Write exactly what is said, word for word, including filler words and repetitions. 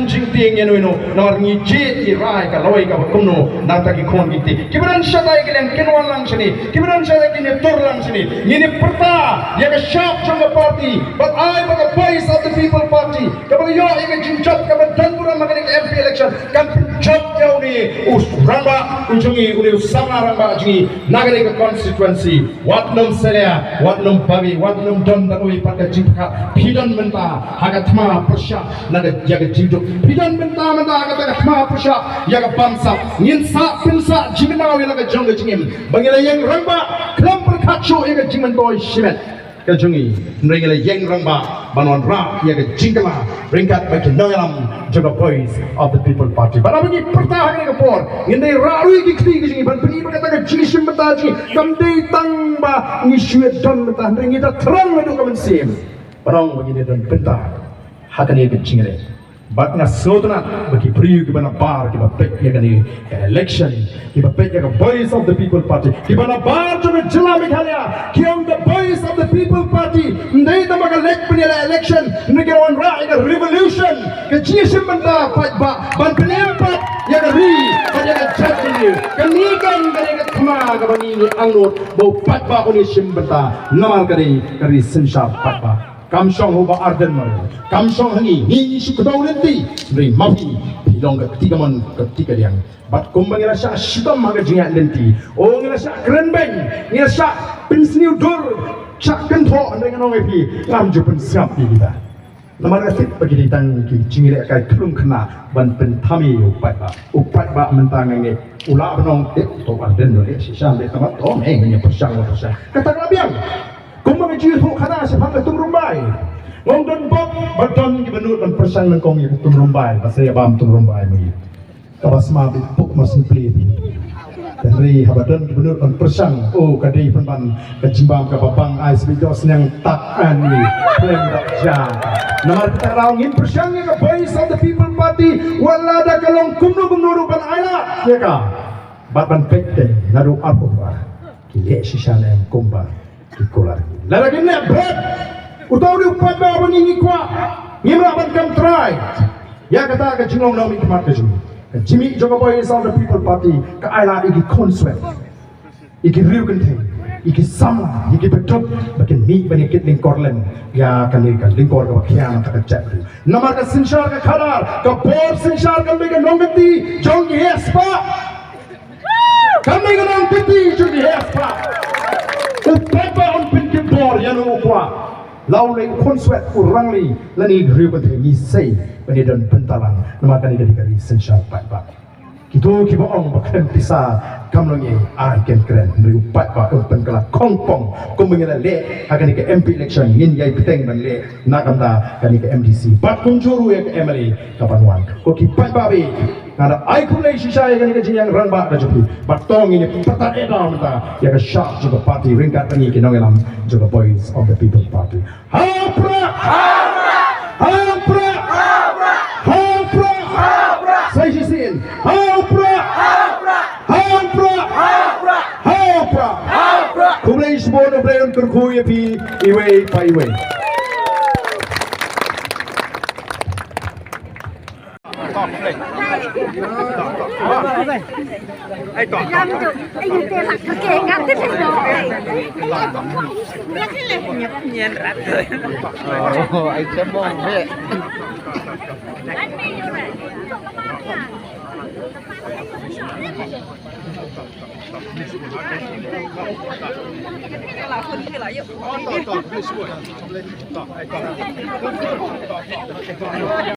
jingtieng ïa no ïa no, namar ngi jied ngi rai ka lawei kaba kumno na ka bynta ki khun ki kti. Kiba don shatai ki liang kin wan lang shane, kiba don shatai kin ïatur lang shane. Ngin ïa pyrta ïa ka shap jong ka party, bad ai ba ka Voice of the People Party kaba la ïoh ïa ka jingjop kaba don burom ha kane ka M P election kan pynjop ïa une u rangbah u jong ngi, une u samla rangbah jong ngi na kane ka constituency. Wat nym salia, wat nym babe, wat nym don tang uwei pat ka jingpyrkhat. Phi don mynta ha ka thma pyrshah na ka, ïa ka jingduk. Phi don mynta, mynta ha kata ka thma pyrshah ïa ka bamsap. Ngin sa pynsah jingmyntoi ïa la ka jong ka jingim ba ngin la ïeng rangbah khlem pyrkhat shuh ïa ka jingmyntoi shimet ka jong ngi. Hynrei ngin la ïeng rangbah ban wanrah ïa ka jingkylla ryngkat bad ki nongïalam jong ka Voice of the People Party. Bad haba ngi pyrta ha kane ka por, ngin dei rah ruh ïa ki kti ki jong ngi ban pyni ba kata ka jingshim bynta jong ngi kam dei tang ba ngi shu ïa don bynta, hynrei ngi da thrang naduh ka mynsiem ban ong ba ngin ïa don bynta ha kane ka jingïaleh. Bad nga sngewtynnat ba ki briew kiba nabar kiba peit ïa kane ka election, kiba peit ïa ka Voice of the People Party, kiba nabar jong ka jylla Meghalaya ki ong ka Voice of the People Party ym dei tang ba ka leit pynïaleh election, hynrei ka wanrah ïa ka revolution, ka jingshim bynta paidbah ban pynim pat ïa ka ri bad ïa ka jaitbynriew. Kane kan ka dei ka thma kaba ngi ngi angnud ba u paidbah un ïashim bynta namar ka dei ka ri synshar paidbah. Kam shong ha u Bah Ardent mar, kam shong ha ngi, ngi ngi shu kdew lynti. Hynrei ma phi, phi long ka kti kamon ka kti kadiang. Bad kumba ngi la shah shitom ha ka jingïaid lynti, o ngi la shah kren beiñ, ngi la shah pynsniew dur, shah kynthoh, hynrei ngan ong ïa phi, ngam ju pynsngap ïa kita. Namar nga tip ba ki dei tang ki jingïalehkai khlung khynnah ban pynthame ïa u paidbah. U paidbah mynta nga ngeit u lah ban ong, eh, to Ardent u leh shisha, leh tang ba to, eh, ngin ïa pyrshang, ïa pyrshang. Kata ka la biang. Kumba nga ju ïathuh khana shaphang ka Tum Rymbai, nga ong don bok ba don kiba nud ban pyrshang nyngkong ïa ka Tum Rymbai, ba sa ïa bam Tum Rymbai ma ngi. Kaba sma bit puk ma sngewpli. Hynrei haba don kiba nud ban pyrshang, oh, ka dei pynban ka jingbam kaba bang, ai sbit doh sniang tak ani. Khlem dak ja. Namar kata ka daw ngin pyrshang ïa ka Voice of the People Party, wat la da ka long kumno kumno ruh ban ailad ïa ka. Bad ban peit te naduh arphew phra ki leh shisha ne em kumba ki kular. Lada kim leh bret, uta u dei u paidbah ba ngi ngi kwah. Ngim lah ban kam trai. Ïa kata ka jinglong nongmihkhmat ka jong ngi, ka jingmih jong ka Voice of the People Party ka ailad ïa ki khunswet, ïa ki riew kynthei, ïa ki samla, ïa ki baduk ba kin mih ban ïa kit lyngkor lem ïa kane ka lyngkor kaba khia na ka jaitbynriew. Namar ka synshar ka khadar, ka bor synshar kam dei ka nongkynti jong ki heh spah. Kam dei ka nongkynti jong ki heh spah. U paidbah un pynkit bor ïa uno u kwah. La u lei u khunswet u rangli lane u riew kynthei, ngi sei ban ïa don bynta lang. Namar kane ka dei ka ri synshar paidbah. Kito kiba ong ba khlem pisa kam long ei, ai kin kren. Hynrei u paidbah un pynkylla khongpong kumba ngi la leh ha kane ka M P election, ngin ïai bteng ban leh na ka bynta kane ka M D C. Bad kumjuh ruh ïa ka M L A kaban wan. Ko ki paidbah bad nga da ai khublei shisha ïa kane ka jingïalang rangbah ka jong phi. Bad to ngin ïa pyrta eh da mynta ïa ka shap jong ka party ryngkat bad ngi ki nongïalam jong ka Voice of the People Party. Ha u prah! Ha u prah! Ha u prah! Sa shisien. Ha u prah! Ha u prah! Ha u prah! Khublei shibun, U Blei un kyrkhu ïa phi iwei pa iwei.